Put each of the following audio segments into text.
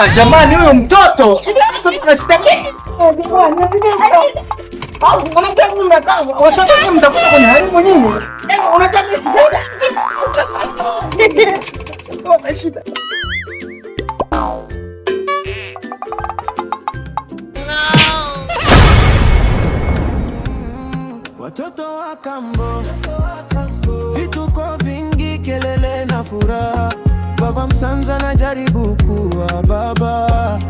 Jamani huyo mtoto. Mtoto ana shida gani? Mtakuja kuniharibu nyinyi. Shida. Watoto wa kambo, vituko vingi, kelele na furaha. Baba Msanza anajaribu kuwa baba,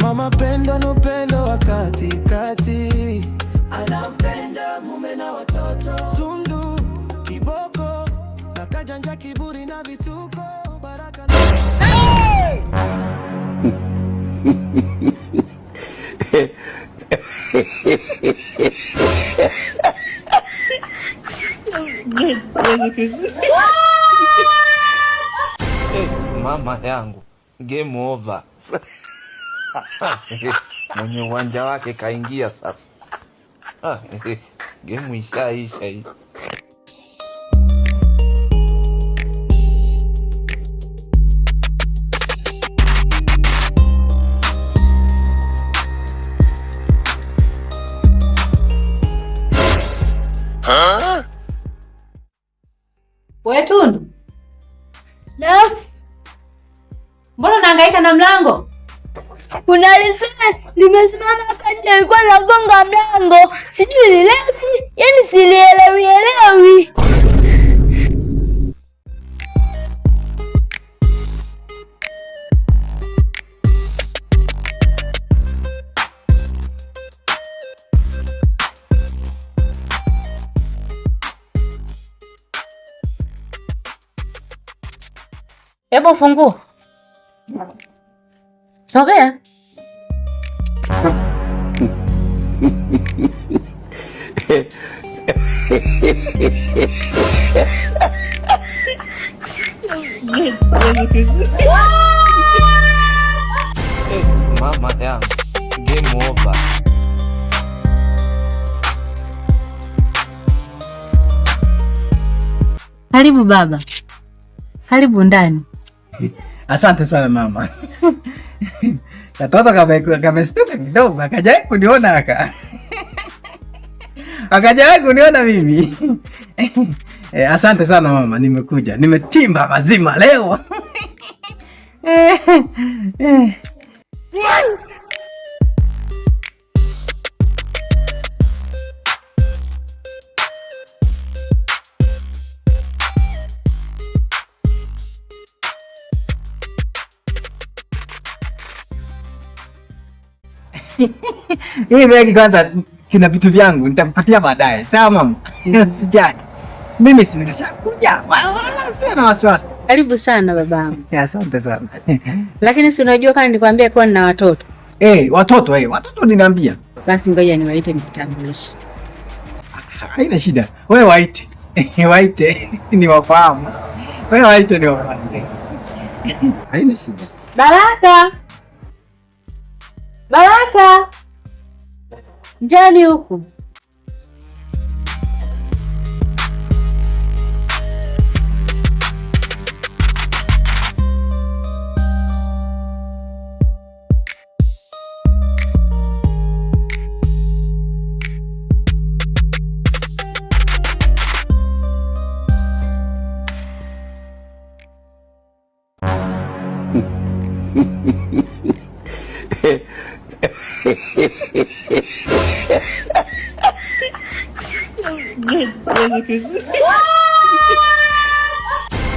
mama Pendo na upendo wa katikati, anampenda mume na watoto. Tundu kiboko na kajanja, kiburi na vituko, Baraka Hey, mama yangu game over. Mwenye uwanja wake kaingia sasa. Game ishaisha hii. We Tundu, mbona unahangaika na mlango? Kuna lisee limesimama hapa nje, alikuwa nagonga mlango, sijui lilepi, yani silielewi elewi. Hebu funguo. Sogea. Hey, mama yangu game over. Karibu baba, karibu ndani. Asante sana mama. Katoto kamestuka kidogo, akajawahi kuniona aka. Akajawahi kuniona mimi. Asante sana mama, nimekuja. Nimetimba mazima leo. Hii begi kwanza kina vitu vyangu nitakupatia baadaye. Sawa mama? Usijali. Mimi si nimeshakuja. Wala sio na wasiwasi. Karibu sana babangu. Asante sana. Lakini si unajua kama nilikwambia kuwa nina watoto. Watoto watoto ninaambia. Basi ngoja niwaite nikutambulishe. Haina shida. Wewe waite. Waite niwafahamu. Wewe waite niwafahamu. Haina shida. Baraka. Baraka. Njoni huku.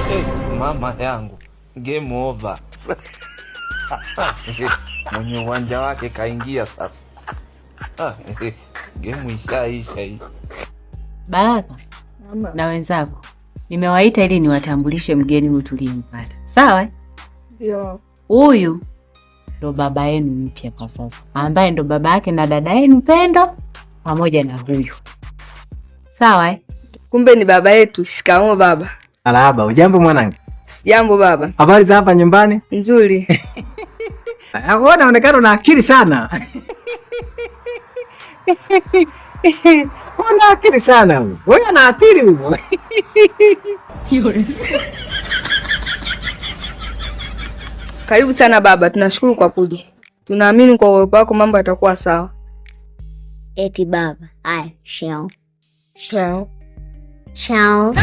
Hey, mama yangu game over. Mwenye uwanja wake kaingia sasa. Game ishaisha hii. Baraka na wenzako nimewaita ili niwatambulishe mgeni huyu tuliyempata. Sawa? Ndio. Huyu ndo baba yenu mpya kwa sasa, ambaye ndo baba yake na dada yenu Pendo pamoja na huyu. Sawa eh? Kumbe ni baba yetu. Shikamoo baba. Marahaba. Ujambo mwanangu? Sijambo baba. Habari za hapa nyumbani? Nzuri. Wewe unaonekana una akili sana. Una akili sana wewe. Wewe una akili wewe. Karibu sana baba, tunashukuru kwa kuja. Tunaamini kwa uwepo wako mambo yatakuwa sawa. Eti baba. Aya, shao. Shao. Chao.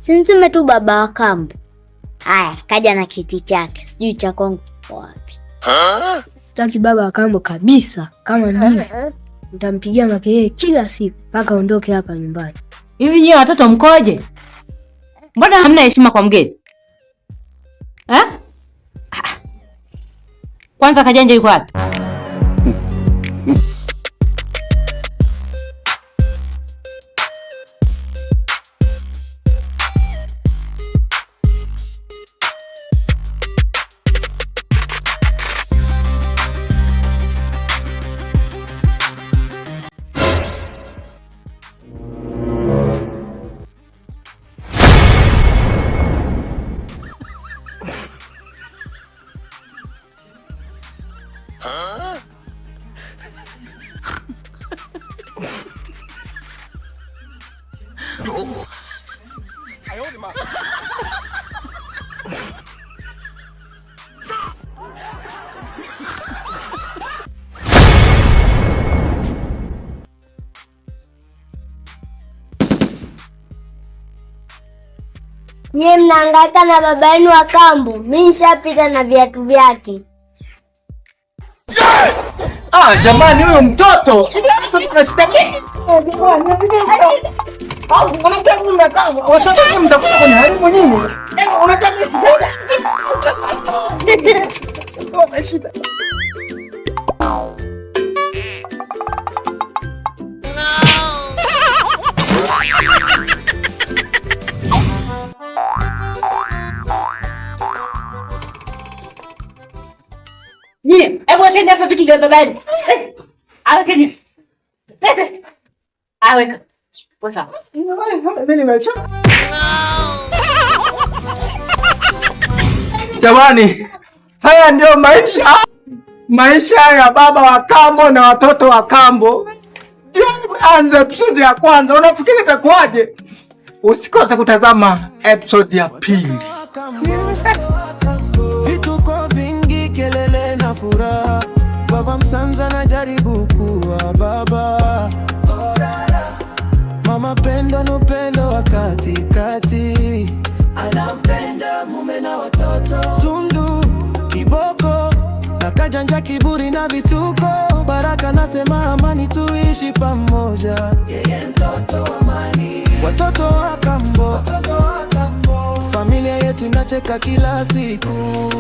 Simseme tu baba wa kambo. Aya, kaja na kiti chake, sijui cha kwangu wapi. Sitaki baba wa kambo kabisa. Kama nini, nitampigia makelele kila siku mpaka aondoke hapa nyumbani. Hivi nyie watoto mkoje? Mbona hamna heshima kwa mgeni? Ha? Kwanza Kajanja yuko wapi? Nyie mnahangaika na baba yenu wa kambo, mi nishapita na viatu vyake. Ah, jamani huyo mtoto. Hivi mtoto ana shida gani? Au unataka mimi watoto nyinyi mtakuja kwenye haribu nyinyi. Unataka mimi sipenda. Shida. Nyie, hebu wekeni hapa vitu vya baba yenu. Awekeni. Lete. Aweka. Weka. Jamani, haya ndio maisha, maisha ya baba wa kambo na watoto wa kambo. Ndio imeanza episode ya kwanza, unafikiri itakuwaje? Usikose kutazama episode ya pili. Vituko vingi, kelele na furaha. Baba Msanza anajaribu kuwa baba. Mama Pendo na upendo wa katikati, anampenda mume na watoto. Tundu kiboko na Kajanja, kiburi na vituko. Baraka nasema amani, tuishi pamoja. Yeye mtoto wa amani, watoto wa kambo, familia yetu inacheka kila siku.